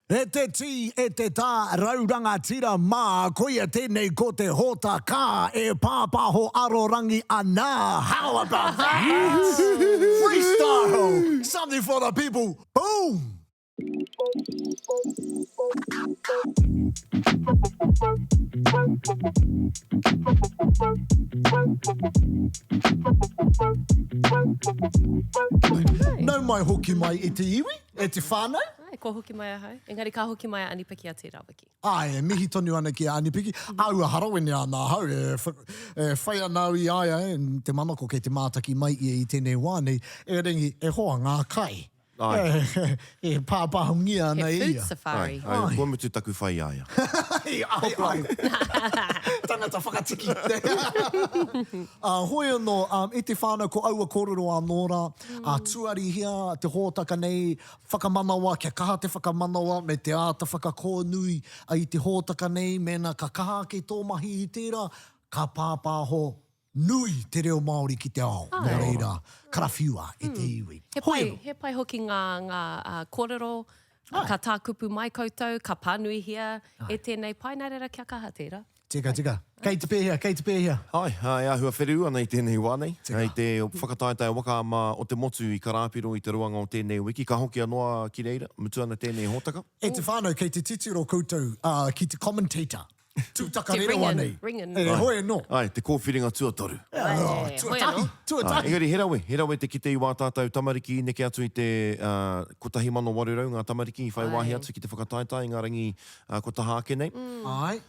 E te tī, e te tā, raurangatira mā, koia tēnei ko te hōtaka e pāpāho arorangi ana, how about that? Freestyle! Something for the people, boom! Nau mai hoki mai e te iwi, e te whānau. Āe, kua hoki mai ahau. Engari ka hoki mai a Anipiki a tērā wiki. Āe, e mihi tonu ana ki a Anipiki. Āua harawene ana ahau, e, e whai ana au i a ia, e, te manako kei te mātaki mai ia i tēnei wā nei. E Rangi, e hoa ngā kai. Āe. E, e pāpāhongia ana He e food ia. safari. Āe, āe, kua mutu taku whai i a ia. Ai, ai, ai. Tangata whakatiki. Ā, hoi anō, i te whānau ko aua kōrero anō rā, ā, tuarihia te hōtaka nei, Whakamanawa, kia kaha te whakamanawa me te āta whakakōnui i te hōtaka nei, mēnā ka kaha ake tō mahi i tērā, ka pāpāho nui te reo Māori ki te ao, nō reira, karawhiua e te iwi. He pai, he pai hoki ngā, ngā kōrero, ka tākupu mai koutou, ka pānuihia e tēnei pae, nā reira kia kaha tērā. Tika, tika. Kei te pēhea, kei te pēhea? Āe, e āhua wherū ana i tēnei wā nei. Hei te whakataetae waka ama o te motu i Karāpiro i te roanga o tēnei wiki, ka hoki anō a ki reira, mutu ana tēnei hōtaka. E te whānau, kei te titiro koutou ki te commentator, tūtakarerewa nei. Te ring in, ring in. E hoi anō. Āe, te kōwhiringa tuatoru. Tuatahi, tuatahi. Engari he rawe, he rawe te kite i wā tātou tamariki i neke atu i te 1800 ngā tamariki i whai wāhi atu ki te whakataetae i ngā rangi kua taha ake nei. Āe.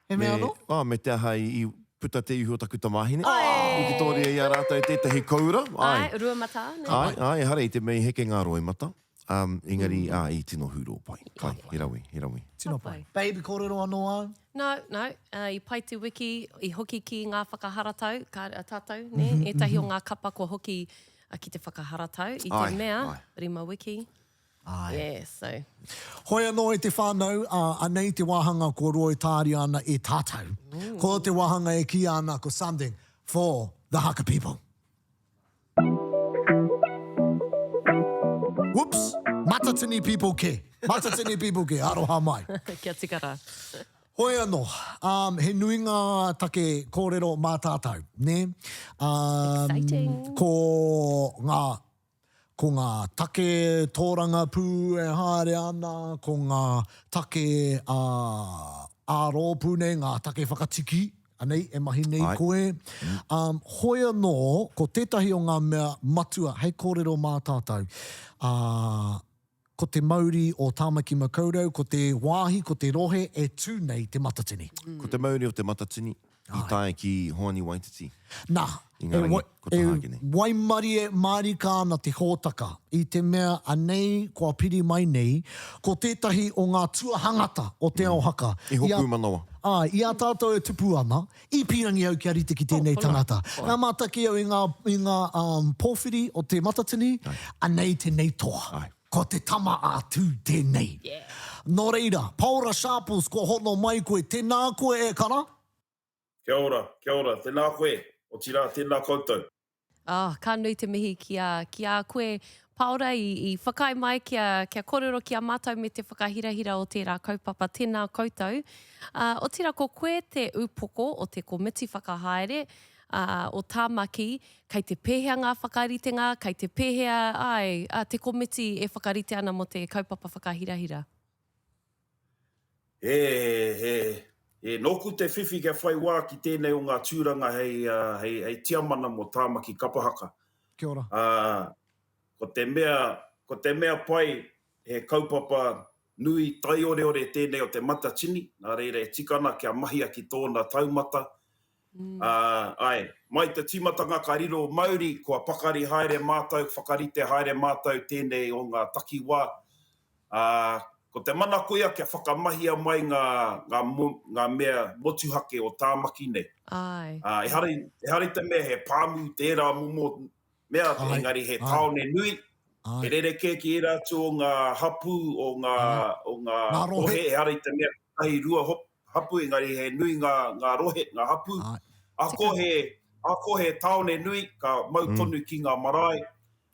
He mea anō? Ā, me te aha i puta te ihu o taku tamāhine. I wikitōria i a rātou tētahi koura. Āe, ruamatā, nē? Āe, āe, ehara i te mea i heke ngā roimata, engari, ā, i tino hūrō pai. Pai, he rawe, he rawe. Tino pai. Babe, kōrero anō āu? No, no, i pai te wiki, i hoki ki ngā whakaharatau, ka, tātou, nē, ētahi o ngā kapa kua hoki ki te whakaharatau, i te mea, rima wiki, Āe. Yeah, so. Hoi anō e te whānau, ā, anei te wāhanga kua roa e tāria ana e tātou. Ko te wāhanga e kīia ana ko Something for the Haka People. Whoops! Matatini people kē. Matatini people kē. Aroha mai. Kia tika rā. Hoi anō, ā, he nui ngā take kōrero mā tātou, nē? Ā, Exciting. Ko ngā Ko ngā take tōrangapū e haere ana, ko ngā take ā-rōpū nei, ngā take whakatiki, anei, e mahi nei koe. Hoi anō, ko tētahi o ngā mea matua hei kōrero mā tātou, ā, ko te mauri o Tāmaki Makaurau, ko te wāhi, ko te rohe e tū nei Te Matatini. Ko te mauri o Te Matatini i tae ki Hoani Waititi Nā, i ngā rangi kua e taha ake nei. waimarie mārika ana te hōtaka i te mea anei kua piri mai nei ko tētahi o ngā tuahangata o te ao haka. Iho pūmanawa. Āe, i a tātou e tupu ana, I pīrangi au kia rite ki tēnei tangata. Ka mātaki au i ngā, i ngā um, pōwhiri o Te Matatini, anei tēnei toa. Ko te tama a Tū tēnei. Nō reira, Paora Sharples, kua hono mai koe, tēnā koe e kara. Kia ora, kia ora, tēnā koe, otirā tēnā koutou. Oh, ka nui te mihi ki a, ki a koe, Paora, i, i whakaae mai kia, kia kōrero ki a mātou me te whakahirahira o tērā kaupapa. Tēnā koutou. Uh, otirā, ko koe te upoko o te komiti whakahaere uh, o Tāmaki, kei te pēhea ngā whakaritenga, kei te pēhea, āe, uh, te komiti e whakarite ana mō te kaupapa whakahirahira? He, he, he, nōku te whiwhi kia whai wā ki tēnei o ngā tūranga hei, hei, hei tiamana mō Tāmaki Kapa Haka. Kia ora. Ā, ko te mea, ko te mea pai, he kaupapa nui taioreore tēnei o te Matatini, nā reira e tika ana kia mahia ki tōna taumata. Ā, āe, mai te tīmatanga ka riro mauri, kua pakari haere mātou, whakarite haere mātou tēnei o ngā takiwā, Ā, ko te manako ia kia whakamahia mai ngā, ngā, ngā mea motuhake o Tāmaki nei. Āe. Ā, ehara i, ehara i te mea he pāmu tērā momo mea, Āe, engari he āe. tāone nui, Āe. he rerekē ki ērā atu o ngā hapū, o ngā, Āe. o ngā Ngā rohe. rohe, ehara i te mea kotahi, rua hop, hapū, engari he nui ngā, ngā rohe, ngā hapū. Āe. Ahakoa Tika. he, ahakoa he tāone nui, ka mau tonu ki ngā marae,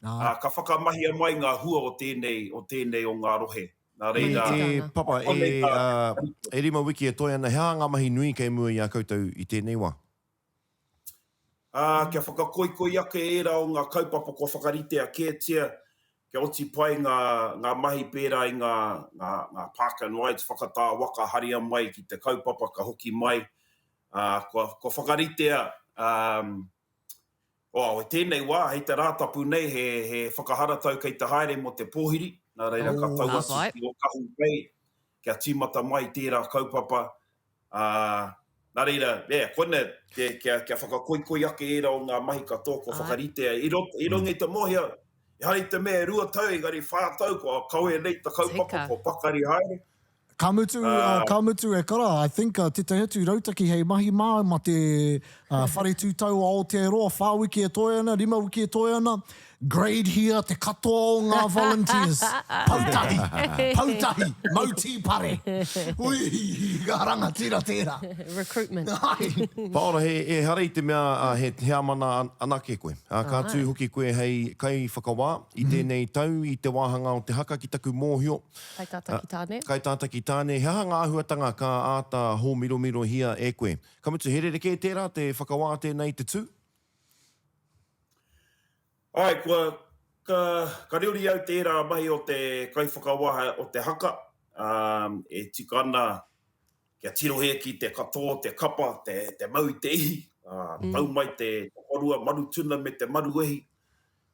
Āe. Ā, ka whakamahia mai ngā hua o tēnei, o tēnei o ngā rohe. Nā reira, E, e, Papa, e, konei tā uh, e rima wiki e toe ana, he aha ngā mahi nui kei mua i a koutou i tēnei wā? Ā, kia whakakoikoi ake ērā o ngā kaupapa kua whakaritea kētia, kia oti pai ngā, ngā mahi pērā i ngā, ngā, ngā park and rides whakatā waka haria mai ki te kaupapa ka hoki mai, ā, kua, kua whakaritea, ā, oh, i tēnei wā, hei te Rātapu nei, he, he whakaharatau kei te haere mō te pōhiri, nā reira ka tau atu ki Ōkahu Bay, kia tīmata mai tērā kaupapa, Ā, nā reira, yeah, koina, kia, kia, kia whakakoikoi ake ērā o ngā mahi katoa kua whakaritea. I roto, i runga i te mōhio, ehara i te mea e rua tau, engari whā tau kua kawea nei te kaupapa, kua pakari haere. Ka mutu, ka mutu e kara, I think tētahi atu rautaki hei mahi mā, mā te Whare Tū Tau o Aotearoa, whā wiki e toe ana, rima wiki e toe ana, Grade here te katoa o ngā volunteers. Pou tahi! Pou tahi! Mau tīpare! Ui, ka rangatira tērā. Recruitment. Ai. Paora, he, ehara i te mea he heamana anake koe. Ka tū hoki koe hei kaiwhakawā i tēnei tau i te wāhanga o te haka ki taku mōhio. Kaitātaki tāne. Kaitātaki tāne. He aha ngā āhuatanga ka āta hōmiromirohia e koe? Ka mutu, he rerekē tērā te whakawā tēnei i te tū? Āe, kua, ka, ka riori au tērā mahi o te kaiwhakawā o te haka, ā, e tika ana kia tirohia ki te katoa o te kapa, te, te mau i te ihi, ā, tau mai te tokorua maru tuna me te maruwehi,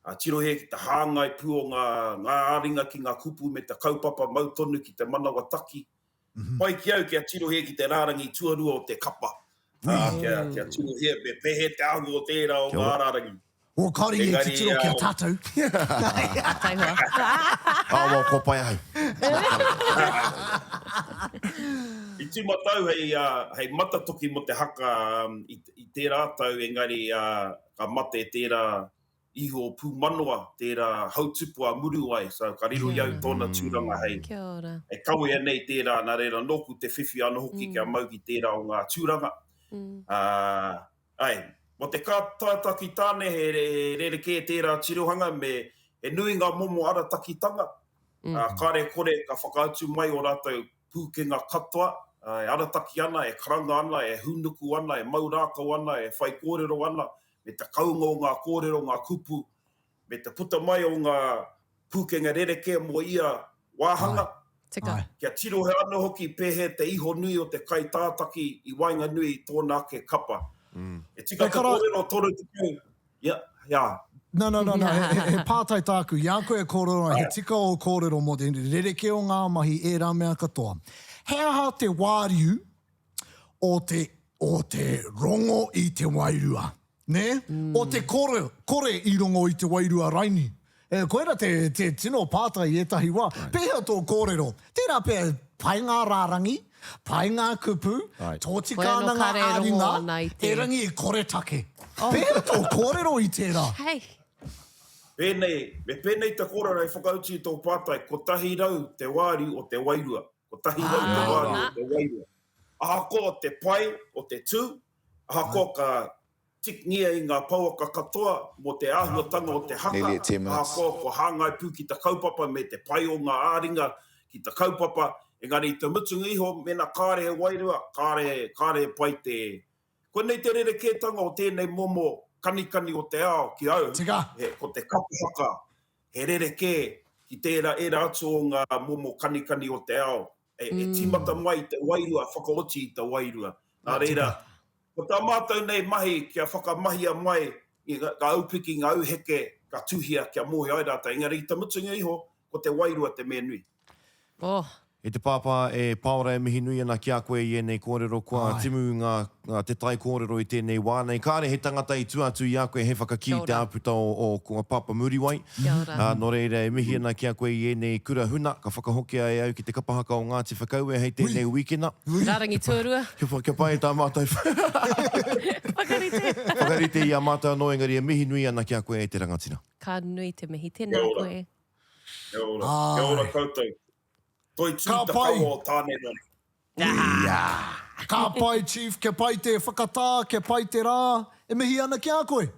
ā, tirohia ki te hāngai pū o ngā, ngā ā-ringa ki ngā kupu me te kaupapa mau tonu ki te manawa taki, Pai ki au kia tirohia ki te rārangi tuarua o te kapa, ā, kia, kia tirohia me pēhea te āhua o tērā o ngā rārangi. Oh, kāore ia i titiro ki a tātou. Taihoa. Ah, well, kua pai ahau. I tīmata au hei, hei matatoki mō te haka i, i tērā tau, engari ka mate tērā iho pūmanawa tērā hautupu a Muruwai, so ka riro i au tōna tūranga hei, Kia ora. hei kawea nei tērā, nā reira nōku te whiwhi anō hoki kia mau ki tērā o ngā tūranga. Ā, āe, mō te tātaki tāne he rerekē tērā tirohanga me he nui ngā momo aratakitanga, ā, kāre kore ka whakaatu mai ō rātou pūkenga katoa, ā, e arataki ana, e karanga ana, e hūnuku ana, e mau rākau ana, e whaikōrero ana, me te kounga o ngā kōrero, ngā kupu, me te puta mai o ngā pūkenga rerekē mō ia wāhanga. Tika. Kia tirohia anō hoki pēhea te iho nui o te kaitātaki i waenganui i tōna ake kapa. E tika te kōrero 30, ia, ia. No, no, no, no, he, he, he pātai tāku. I a koe e kōrero ana, he tika ō kōrero mō te rerekē o ngā mahi, ērā mea katoa. He aha te wāriu o te, o te rongo i te wairua, nē? O te kore, kore i rongo i te wairua raini. E, koira te, te tino pātai i ētahi wā. Pēhea tō kōrero? Tērā pea pai ngā rārangi, pai ngā kupu, tōtika Koe anō ana ngā kare e rongo ā-ringa, ana i te. erangi i koretake. Pēhea tō kōrero i tērā? Hei. Pēnei, me pēnei te kōrero hei whakautu i tō pātai, 100 te wāriu o te wairua. 100 te wāriu o te wairua. Ahakoa te pai o te tū, ahakoa ka tikngia i ngā pouaka katoa mō te āhuatanga o te haka, ahakoa kua hāngai pū ki te kaupapa me te pai o ngā ā-ringa ki te kaupapa, engari i te mutunga iho, mēnā kāre he wairua, kāre, kāre e pai te Koinei te rerekētanga o tēnei momo kanikani o te ao ki au, he, ko te kapa haka, he rerekē ki tērā, ērā atu o ngā momo kanikani o te ao. E, e tīmata mai i te wairua, whakaoti i te wairua. Nā reira, ko tā mātou nei mahi kia whakamahia mai i ngā aupiki, ngā auheke, ka tuhia kia mōhio ai rātou. Engari i te mutunga iho, ko te wairua te mea nui. Oh. E te pāpā, e Paora e mihi nui ana ki a koe i ēnei kōrero kua timu ngā, ngā, te tai kōrero i tēnei wā nei. Kāre he tangata i tua atu i a koe he whakakī te āputa o, o, o Pāpā Muriwai. Kia ora. Ā, nō reira e mihi ana ki a koe i ēnei kura huna ka whakahokia e au ki te kapa haka o Ngāti Whakaue hei tēnei wīkena. Rārangi tuarua. Kia, kia pai tā mātou Whakarite. Whakarite i a mātou anō engari e mihi nui ana ki a koe e te rangatira. Ka nui te mihi. Tēnā koe. Kia ora. Kia ora koutou. Toitū Ka te pai. kawa o Tāne-rore. Ka pai Chief, kia pai te whakatā, kia pai te rā, e mihi ana ki a koe.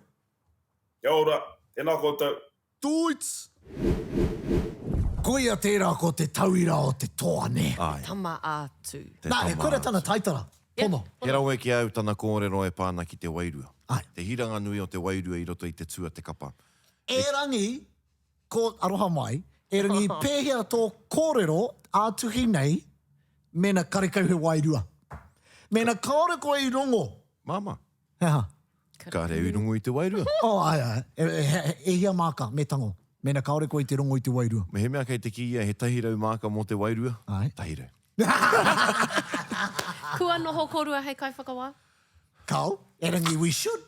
Kia ora, tēnā koutou. Tūits! Koia tērā ko te tauira o te toa, nē? Āe. Te tama a Tū. Te Nā, e tama kore a tana Tū. taitara. Pono. He rawe ki a au tana kōrero e pā ana ki te wairua. Āe. Te hiranga nui o te wairua i roto i te tū a te kapa. Erangi, ko, aroha mai, erangi pēhea tō kōrero ā-tuhi nei mēnā karekau he wairua? Mēnā kāore koe i rongo. Māmā. He aha? Kāre au i rongo i te wairua. Oh, āe, āe. E, e, e, e hia māka, me tango. Mēnā kāore koe i te rongo i te wairua. Mehemea kei te kī ia he 100 māka mō te wairua, Āe. 100. Kua noho kōrua hei kaiwhakawā? Kao, erangi we should.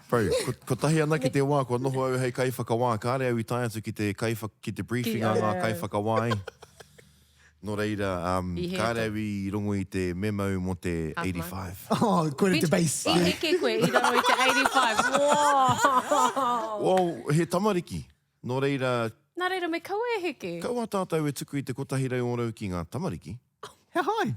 Bro, ko, kotahi anake te wā kua noho au hei kaiwhakawā, kāre au i tae atu ki te kaiwha, ki te briefing a ngā kaiwhakawā. Nō reira, um, I hē kāre tō. au i rongo i te memo mō te Half 85. Oh, koe te base. I heke koe i raro i te 85. Whoa! Well, he tamariki. Nō reira, Nā reira, me kaua e heke. kaua tātou e tuku i te 100 ōrau ki ngā tamariki. He hai.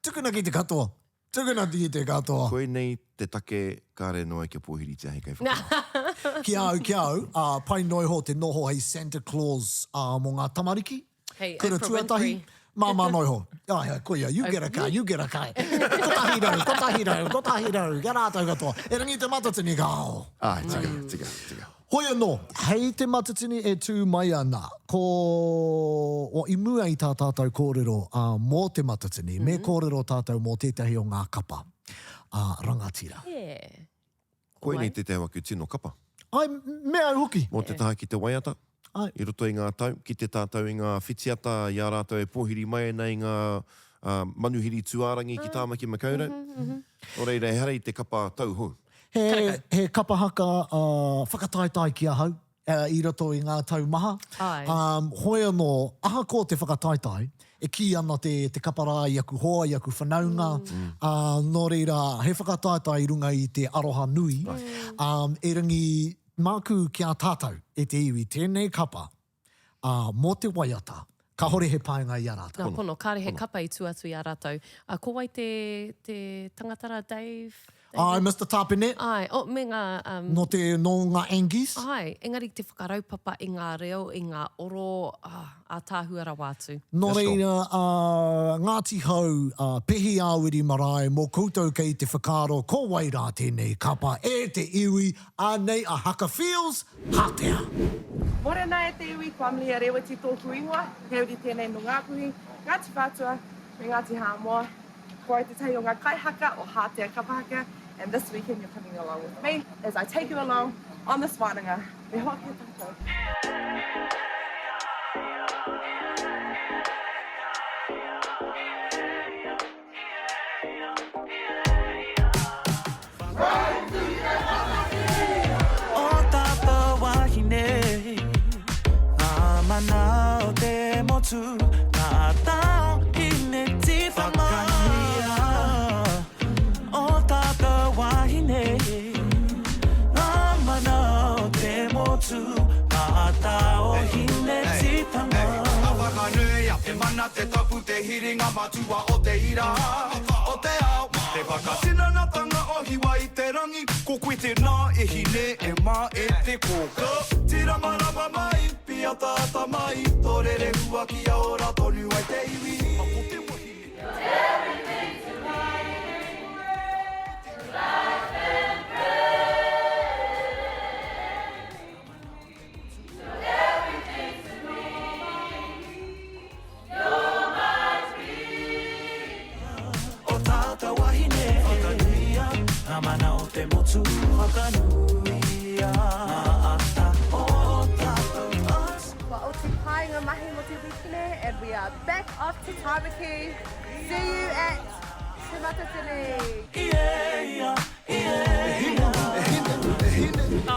Tukuna ki te katoa. Tukuna ki te katoa. Koinei te take kāre noa kia pōhiritia hei kaiwhakawā. Ki a au, ki a au, ā, pai noa iho te noho hei Santa Claus, ā, mō ngā tamariki. Hei Kura Oprah tuatahi, Winfrey. māmā noa iho. Āe, āe, koia, you get a car, you get a car. 100, 100, 100, kia rātou katoa. Erangi te Matatini, kao. Āe, tika, tika, tika. Hoi anō, hei te Matatini e tū mai ana, ko, o, i mua i tā tātou kōrero ā, mō te Matatini, me kōrero tātou mō tētahi o ngā kapa ā, rangatira. Yeah. Koinei tētahi o aku tino kapa. Ai, me au hoki. Mō te taha ki te waiata, Ai. i roto i ngā tau, kite tātou i ngā whitiata i a rātou e pōhiri mai ana i ngā manuhiri tūārangi ki Tāmaki Makaurau. Nō reira, ehara i te kapa tauhou. He, he kapa haka whakataetae ki ahau i roto i ngā tau maha. Āe. Um, hoi anō, ahakoa te whakataetae, e kī ana te, te kapa rā i aku hoa, i aku whanaunga, ā, nō reira, he whakataetae i runga i te aroha nui, um, erangi māku ki a tātou, e te iwi, tēnei kapa, ā, mō te waiata, kāhore he painga i a rātou. Nā, pono, kāre he kapa i tū atu i a rātou. Ā, ko wai te, te tangata rā, Dave? Āe, Mister Tāpene. Āe, oh, me ngā... Um, Nō te, nō ngā Angies. Āe, engari te whakaraupapa i ngā reo, i ngā oro, ah, ātaahua rawa atu. Nō reira, ā, Ngāti Hau, ā, Pehi Āwiri Marae, mō koutou kei te whakaaro ko wai rā tēnei kapa e te iwi, ānei a Haka Feels, Hātea. Morena e te iwi, ko Amelia Reweti tōku ingoa, he uri tēnei nō Ngāpuhi, Ngāti Whātua me Ngāti Hāmoa. Ko au tētahi o ngā kaihaka o Hātea Kapa Haka and this weekend you're coming along with me as I take you along on this wānanga. Me hoa ki a tātou. O tātou wahine, ngā mana o te motu, ngā tao hine tīwhanga. Whakanuia o tātou wahine, ngā mana o te motu, ngā tao hine tīwhanga. Ka whakanuia te mana, te tapu, te hiringa matua o te ira, o te ao. Te whakatinanatanga o Hiwa i te rangi, ko koe tēnā e hine, e mā, e te kōkā. Tīramarama mai, pīataata mai, tō rerehua kia ora tonu ai te iwi. Ko te wahine. O tātou wahine Whakanuia ngā mana o te motu Whakanuia ngā ata o tātou us. Kua oti pai ngā mahi mo te wikine and we are back off to Tāmaki. See you at Te Matatini! Yeah, yeah.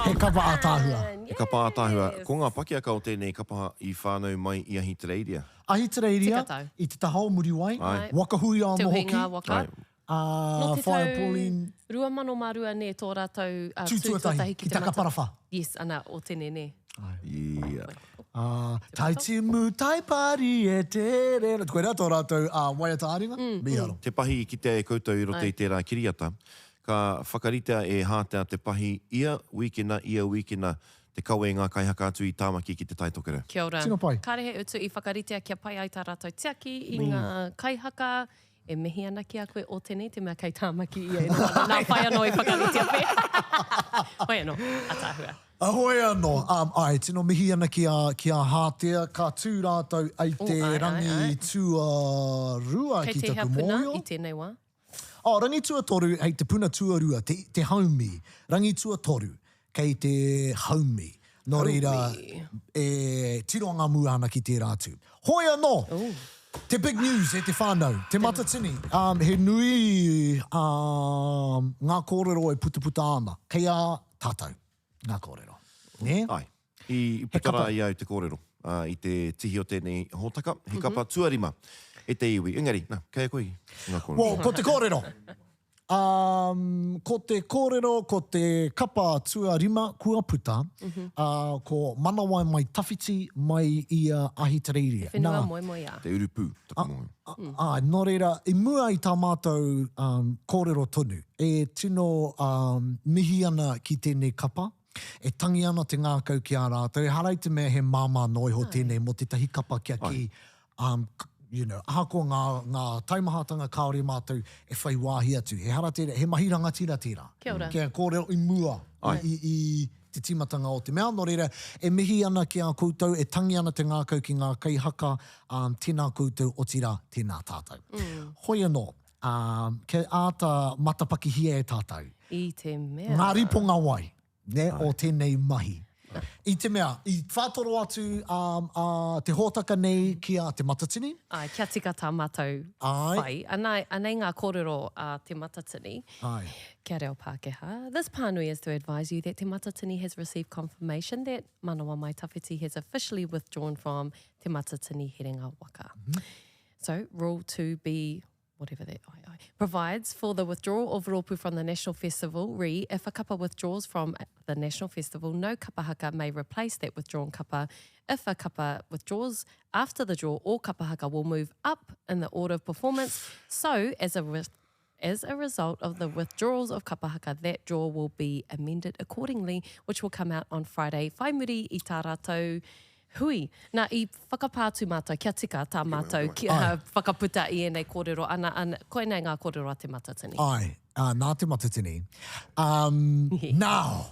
He kapa ātaahua. He kapa ātaahua. Ko ngā pakiaka o tēnei kapa i whānau mai i Ahitereiria. Ahitereiria, Tika tau. i te taha o Muriwai, Āe. Waka Huia Te anō Hui hoki, Ngā Waka. Āe. ā, Nō te Whaea tau Pauline, 2002 nē tō rātou uh, tū tuatahi ki te mata. Takaparawha. Yes, ana, o tene nē. Ia. Ā, tai timu, tai pari e te rere. Koirā tō rātou ā, waiata ā-ringa, mīharo. Te pahi i kitea e koutou i roto i tērā kiriata, ka whakaritea e Hātea te pahi ia wīkena, ia wīkena. Te kawe i ngā kaihaka atu i Tāmaki ki Te Tai Tokerau. Kia ora. Tino pai. Kāre he utu i whakaritea kia pai ai tā rātou tiaki i ngā kaihaka. E mihi ana ki a koe Ōtene, te mea kei Tāmaki ia e noho ana. Nā whai anō i whakaritea pea. Hoi anō, ataahua. Hoi anō, um, āe, tino mihi ana ki a, ki a Hātea, ka tū rātou i te Oh, āe, āe, rangi āe. tuarua Kei ki tēhea taku puna mōhio. i tēnei wā? Oh, rangi tuatoru hei te puna tuarua, te, te haumi. Rangi tuatoru kei te haumi. Nō reira, e tiro ngā mua ana ki tērā atu. Hoi anō, te big news e te whānau, Te Matatini, um, he nui um, ngā kōrero e putaputa ana. Kei a tātou ngā kōrero. Nē? Āe. I puta rā i a au te kōrero i te tihi o tēnei hōtaka, he kapa tuarima e te iwi. Engari, nā, kei a koe ngā kōrero. Well, ko te kōrero. Um, ko te kōrero, ko te kapa tuarima kua puta, ā, ko Manawae Mai Tawhiti mai i a Ahitereiria. Te whenua moemoeā. Te urupū, taku mōhio. Āe, nō reira, i mua i tā mātou um, kōrero tonu, e tino um, mihi ana ki tēnei kapa, E tangi ana te ngākau ki a rātou, ehara i te mea he māmā noa iho tēnei mō tētahi kapa kia kī, um, you know, ahakoa ngā, ngā taimahatanga kāore mātou e whai wāhi atu. Ehara tērā, he mahi rangatira tērā. Kia ora. Kia kōrero i mua i, i, i te tīmatanga o te mea. Nō reira, e mihi ana ki a koutou, e tangi ana te ngākau ki ngā kaihaka, um, tēnā koutou, otirā, tēnā tātou. Hoi anō, um, kia āta matapakihia e tātou. I te mea. Ngā riponga wai, nē, o tēnei mahi. I te mea, i whātoro atu um, a te hōtaka nei ki a Te Matatini. Āe, kia tika tā mātou Āe. whai. Anei, anei ngā kōrero a Te Matatini. Āe. Kia reo Pākehā. This pānui is to advise you that Te Matatini has received confirmation that Manawa Mai Tawhiti has officially withdrawn from Te Matatini Herenga Waka. So, rule 2B whatever that I, I, provides for the withdrawal of rōpū from the National Festival, re, if a kapa withdraws from the National Festival, no kapa haka may replace that withdrawn kapa. If a kapa withdraws after the draw, all kapa haka will move up in the order of performance. So, as a As a result of the withdrawals of kapa haka, that draw will be amended accordingly, which will come out on Friday. Whai muri i tā rātou hui. Nā, i whakapā atu mātou, kia tika tā mātou kia whakaputa i ēnei kōrero, ana, ana, koinei ngā kōrero a Te Matatini. Āe, ā, nā Te Matatini. Um, now,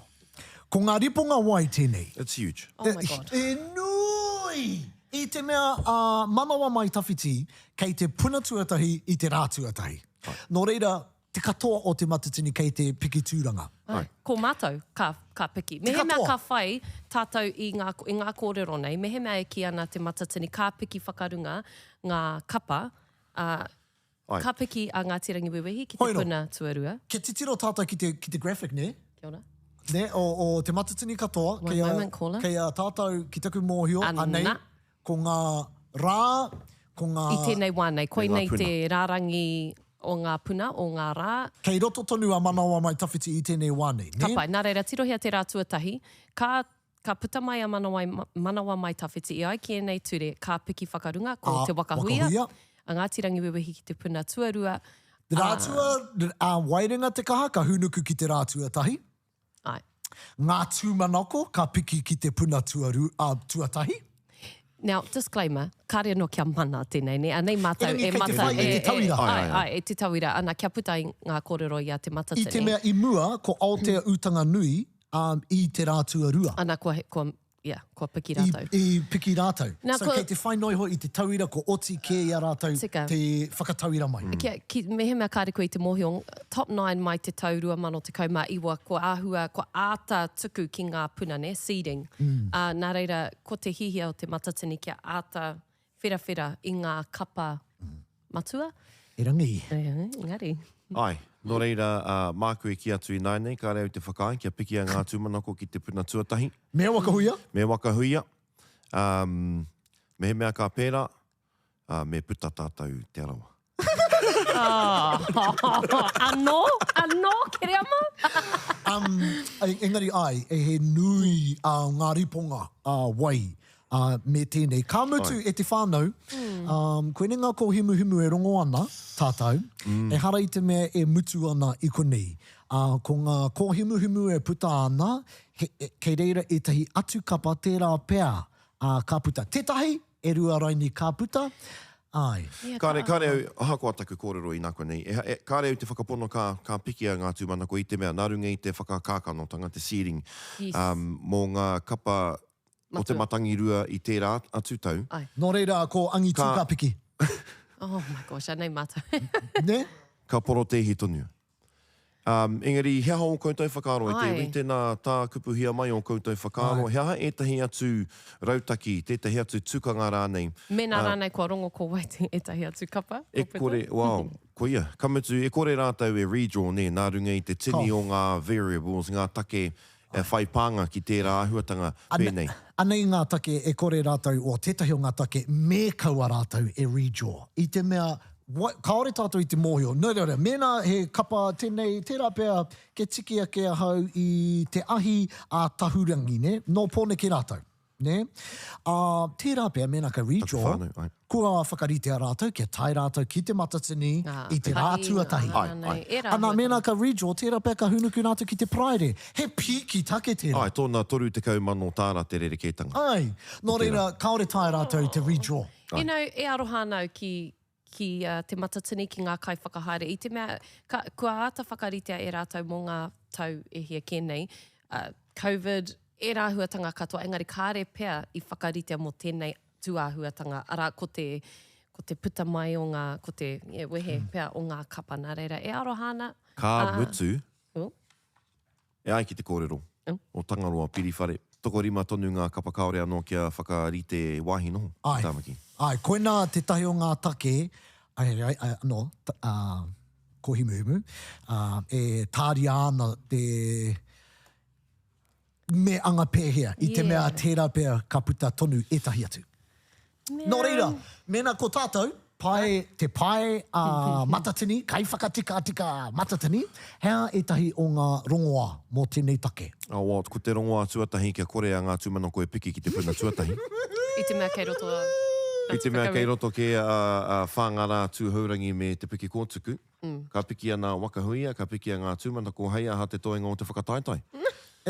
ko ngā riponga wai tēnei. It's huge. Oh my God. E nui! I te mea a Manawa Mai Tawhiti kei te puna tuatahi i te rā tuatahi. Nō reira, te katoa o Te Matatini kei te piki tūranga. Āe. Ko mātou ka, ka piki. Te Mehemea katoa. ka whai tātou i ngā, i ngā kōrero nei, mehemea e kī ana Te Matatini ka piki whakarunga ngā kapa, ā, Āe. ka piki a Ngāti Rangiwewehi ki te Hoi rō. puna tuarua. Kia titiro tātou ki te, ki te graphic, nē? Kia ora. Nē, o, o Te Matatini katoa, One kei a, moment, caller. kei a tātou, ki taku mōhio, Ana. anei, ko ngā rā, ko ngā. I tēnei wā nei, koinei puna. te rārangi o ngā puna, o ngā rā. Kei roto tonu a Manawa Mai Tawhiti i tēnei wā nei, nē? Ka pai. Nā reira, tirohia te rā tuatahi, ka, ka puta mai a Manawai, Manawa Mai Tawhiti i ai ki ēnei ture, ka piki whakarunga, ko A Te Waka Huia, Waka Huia. a Ngāti Rangiwewehi ki te puna tuarua, Rā tua, a Waerenga Te Kaha ka hūnuku ki te rā tuatahi. Āe. Ngā tūmanako ka piki ki te puna tuaru, ā, tuatahi. Now, disclaimer, kāre anō kia mana tēnei, nē? Anei mātou Erangi e kei te mata, whai i e, te e, tauira. āe, Āe, āe. āe, e te tauira, ana, kia puta i ngā kōrero i a Te I Matatini. te mea i mua, ko Aotea Utanga Nui, ā, i te rā tuarua. Ana, kua, kua, yeah, kua piki rātou. I, i piki rātou. Nā, so ko, kei te whai noa iho i te tauira ko oti kē i a rātou Tika. te whakatauira mai. Kia, ki, mehemea kāre koe i te mōhio, top nine mai te tau 2019, kua āhua, kua āta tuku ki ngā puna, nē, seeding. Mm. Ā, nā reira, ko te hihia o Te Matatini kia āta wherawhera i ngā kapa matua. Erangi. Engari. Āe, nō reira, māku e kī atu ināianei, kāre au te whakaae kia piki a Ngā Tūmanako ki te puna tuatahi. Me Waka Huia. Me Waka Huia. Um, mehemea ka pērā, uh, me puta tātou Te Arawa. Anō? Anō, Kereama? um, engari ai, he nui uh, ngā riponga uh, wai uh, me tēnei. Ka mutu e te whānau, um, koinei ngā kōhimuhimu e rongo ana tātou, mm. ehara i te mea e mutu ana i konei. Ā, ko ngā kōhimuhimu e puta ana, he, kei reira ētahi atu kapa tērā pea, ā, ka puta. Tētahi, e rua raini ka puta, āe. Kāre, kāre au, ahakoa taku kōrero inākuanei, e, e, kāre au te whakapono ka, ka piki a Ngā Tūmanako i te mea, nā runga i te whakakākanotanga, te seeding, Yes. um, mō ngā kapa o te Matua. Matangirua i tērā atu tau. Ai. Nō reira, ko Angitu Ka- ka piki. Oh my gosh, anei mātou. Nē? Ka porotēhi tonu. Um, engari, he aha ō koutou whakaaro e te iwi? Ai. Tēnā, tākupuhia mai ō koutou whakaaro. Ai. He aha ētahi atu rautaki, tētahi atu tukanga rānei? Mēnā rānei kua rongo ko wai te ētahi atu kapa, E ko Pita? kore, well, koia. Ka mutu, e kore rātou e redraw, nē, nā runga i te tini Ka. o ngā variables, ngā take e whai pānga ki tērā āhuatanga pēnei. Anei ngā take e kore rātou, o tētahi o ngā take me kaua rātou e redraw. I te mea, kāore tātou i te mōhio. Nō reira, mēnā he kapa tēnei, tērā pea kia tiki ake ahau i te ahi a Tahurangi, nē? Nō Pōneke rātou. Nē? Ā, tērā pea mēnā ka Taku redraw, whānau, āe. kua whakaritea rātou kia tae rātou ki Te Matatini Ā, i te rā tahi, tuatahi. ā, Āe, rānei, āe. ērā Ana, mēnā āhuatanga. ka redraw, tērā pea ka hūnuku rātou ki te Paraire. He pīki take tērā. Āe, tōna 30,000 tāra te rerekētanga. Āe. Nō reira, kāore taea rātou te redraw. You know, e aroha ana au ki, ki Te Matatini, ki ngā kaiwhakahaere, i te mea, ka, kua āta whakaritea e rātou mō ngā tau e hia kē nei, uh, Covid, ērā āhuatanga katoa, engari kāre pea i whakaritea mō tēnei tūāhuatanga, arā, ko te, ko te puta mai o ngā, ko te, yeah, wehe pea o ngā kapa, nā reira, e aroha ana. Ka mutu, Oh. E ai ki te kōrero o Tangaroa Piriwhare, tokorima tonu ngā kapa kāore anō kia whakarite wāhi noho ki Tāmaki. Āe, āe, koinā tētahi o ngā take, ai, ai, ai, anō, ā, kōhimuhimu, ā, e tāria ana te, me anga pēhea, i te mea tērā pea ka puta tonu ētahi atu. Nō reira, mēnā ko tātou, pae, te pae a Matatini, kaiwhakatikatika Matatini, he aha ētahi o ngā rongoā mō tēnei take? Oh, Walt, ko te rongoā tuatahi kia kore a Ngā Tūmanako e piki ki te puna tuatahi. I te mea kei roto a I te mea kei roto kē a Whāngārā Tūhourangi me Te Piki Kōtuku. Ka piki ana a Waka Huia, ka piki a Ngā Tūmanako, hei aha te toenga o te whakataetae?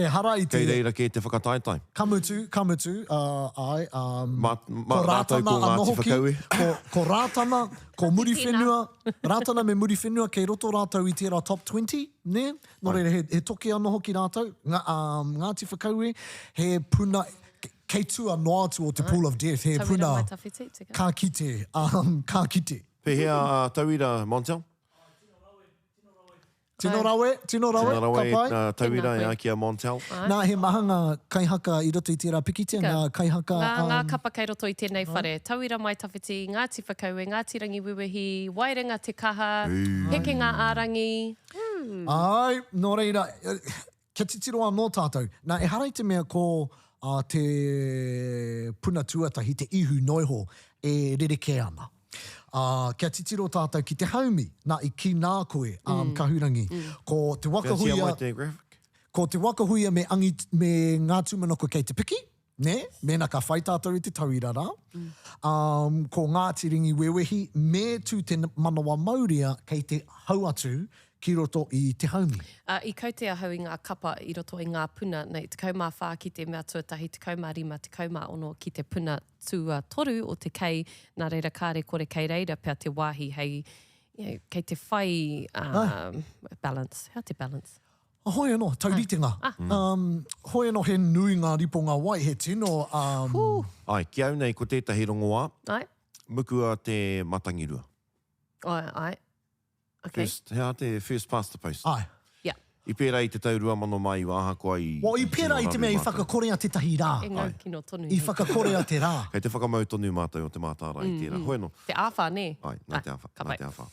Ehara i te. Kei reira kē te whakataetae. Ka mutu, ka mutu, āe, ā, Mā, mā ko rātou Rātana ko anō Ngāti hoki, Whakaue. ko, ko Rātana, ko Muriwhenua, Rātana me Muriwhenua kei roto rātou i tērā top 20, nē? Nō reira, he, he toki anō hoki rātou, Ngā, ā, Ngāti Whakaue, he puna, kei tua noa atu o te pool of death, he Tauira puna, mai tawhiti, tika. ka kite, ā, ka kite. Pehea a Tauira, Montel? Tino rawe, tino rawe, Tino rawe, ka pai. uh, Tauira Tēnā e koe. ai ki a Montel. Nā, he maha ngā kaihaka i roto i tērā pikitia, Tika. ngā kaihaka... Ngā, ngā um, kapa kei roto i tēnei whare. Tauira Mai Tawhiti, Ngāti Whakaue, Ngāti Rangiwewehi, Waerenga Te Kaha, Hekenga Ārangi. Āe, nō reira, eh, Kia titiro anō tātou. Nā, ehara i te mea ko te puna tuatahi, te ihu noiho, e rerekē ana. Ā, kia titiro tātou ki te haumi. Nā, i kī nā koe, ā, Kahurangi, ko te waka Kia tia huia, mai te graphic. ko te waka huia me angi, me ngā tūmanako kei te piki, nē, mēnā ka whai tātou i te tauira rā. Um, ko Ngāti Rangiwewehi me Tū Te Manawa Maurea kei te hau atu ki roto i te haumi. Ā, i kaute ahau i ngā kapa i roto i ngā puna, nei, 14 ki te mea tuatahi, 15, 16 ki te puna tuatoru o te kei, nā reira kāre kore kei reira pea te wāhi hei, you know, kei te whai, um, balance, hea te balance? Hoi anō, tauritenga. Um, hoi anō he nui ngā riponga wai, he tino... Um, Ai, ki au nei ko tētahi rongoā, Ai. mukua te matangirua. Ai, ai. Okay. First, he aha te first past the post? Ai. Yeah. I pērā i te tau 2009 ahakoa i... Well, i pērā i te mea i whakakorea tētahi rā. E ngau kino tonu. I whakakorea te rā. Kei te whakamau tonu mātou o te mātārae i tērā. Hoi anō. Te āwhā, nē? Ai, nā te āwhā, Ka nā pai. te āwhā.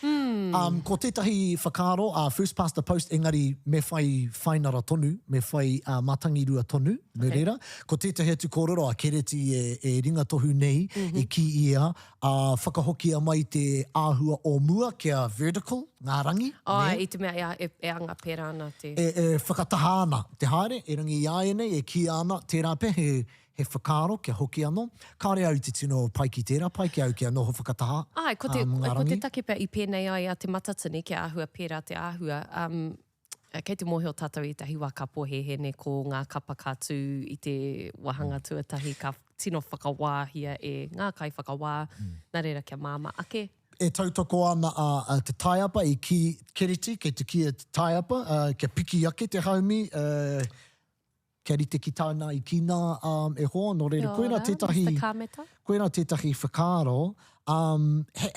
Um, ko tētahi whakaaro, uh, first past the post, engari me whai whainara tonu, me whai uh, matangirua tonu, me okay. reira. Ko tētahi atu kōrero a Kereti e, e ringatohu nei, mm -hmm. i kī ia, uh, whakahokia mai te āhua o mua kia vertical, ngā rangi. Ai, i te mea e, e, e anga pērā ana te... E, e whakataha ana te haere, erangi i āianei, e kīia ana, tērā pea he, He whakaaro kia hoki anō. Kāore au i te tino pai ki tērā, pai ki au kia noho whakataha, Āe, ko te, um, ngā ko te rangi. take pea i pēnei ai a Te Matatini kia āhua pērā te āhua, um, Kei te mōhio tātou i ētahi wā ka pōhēhē nei ko ngā kapa ka tū i te wāhanga tuatahi ka tino whakawāhia e ngā kaiwhakawā, nā reira kia māmā ake. E tautoko ana a Te Taiapa i kī Kereti, kei te kī a Te Taiapa kia piki ake te haumi, kia rite ki tāna i kī nā e hoa, nō reira koirā tētahi, koirā tētahi whakaaro, he,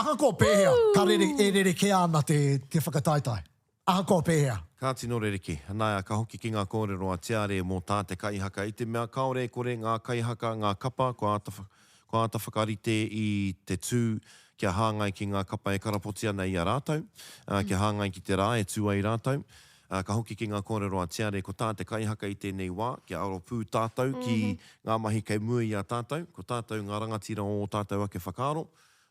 ahakoa pēhea, ka rere, e rerekē ana te, te whakataetae. Ahakoa pēhea. Ka tino rerekē. Nā, ka hoki ki ngā kōrero a Tiare mō tā te kaihaka i te mea kāore e kore ngā kaihaka, ngā kapa kua āta, kua āta whakarite i te tū kia hāngai ki ngā kapa e karapoti ana i a rātou, ā, kia hāngai ki te rā e tū ai rātou. Ā, ka hoki ki ngā kōrero a Tiare ko tā te kaihaka i tēnei wā, kia aro pū tātou ki ngā mahi kei mua i a tātou, ko tātou ngā rangatira o ō tātou ake whakaaro,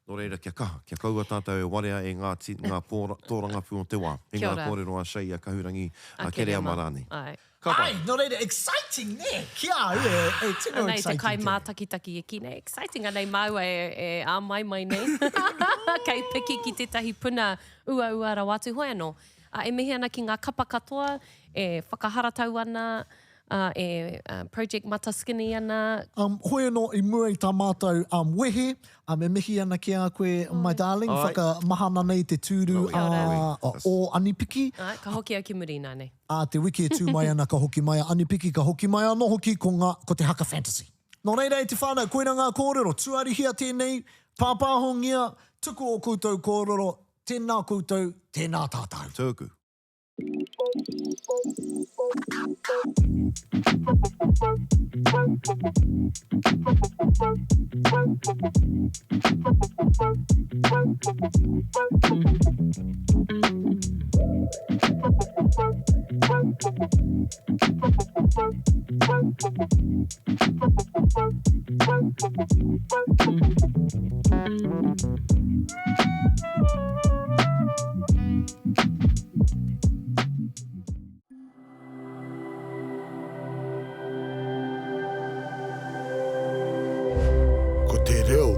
Nō reira, kia kaha, kia kaua tātou e warea e ngā ti, ngā pō, tōrangapū o te wā, i Kia ngā ora. kōrero a Shay, a Kahurangi, a A Kereama Kereama. rānei. Āe. Ka pai. Āe, nō reira, exciting, nē? Ki a au, e, e tino Anei te exciting kai tēnei. mātakitaki e kī nei, exciting anei māua e, e āmaimai nei. Kei piki ki tētahi puna uaua rawa atu. Hoi anō, ā, e mihi ana ki ngā kapa katoa e whakaharatau ana, ā, e Project Mataskinny ana. Um, hoi anō i mua i tā mātou um, wehe, um, e mihi ana ki a koe, my darling, Ai. whakamahana nei te tūru Rawe, rawe. a, o Anipiki. Āe, ka hoki au ki muri ināianei. Ā te wiki e tū mai ana ka hoki mai a Anipiki, ka hoki mai anō hoki ko ngā, ko te haka fantasy. Nō reira e te whānau, koira ngā kōrero, tuarihia tēnei, pāpāhongia, tuku ō koutou kōrero, tēnā koutou, tēnā tātou. Tōku. Ko te reo.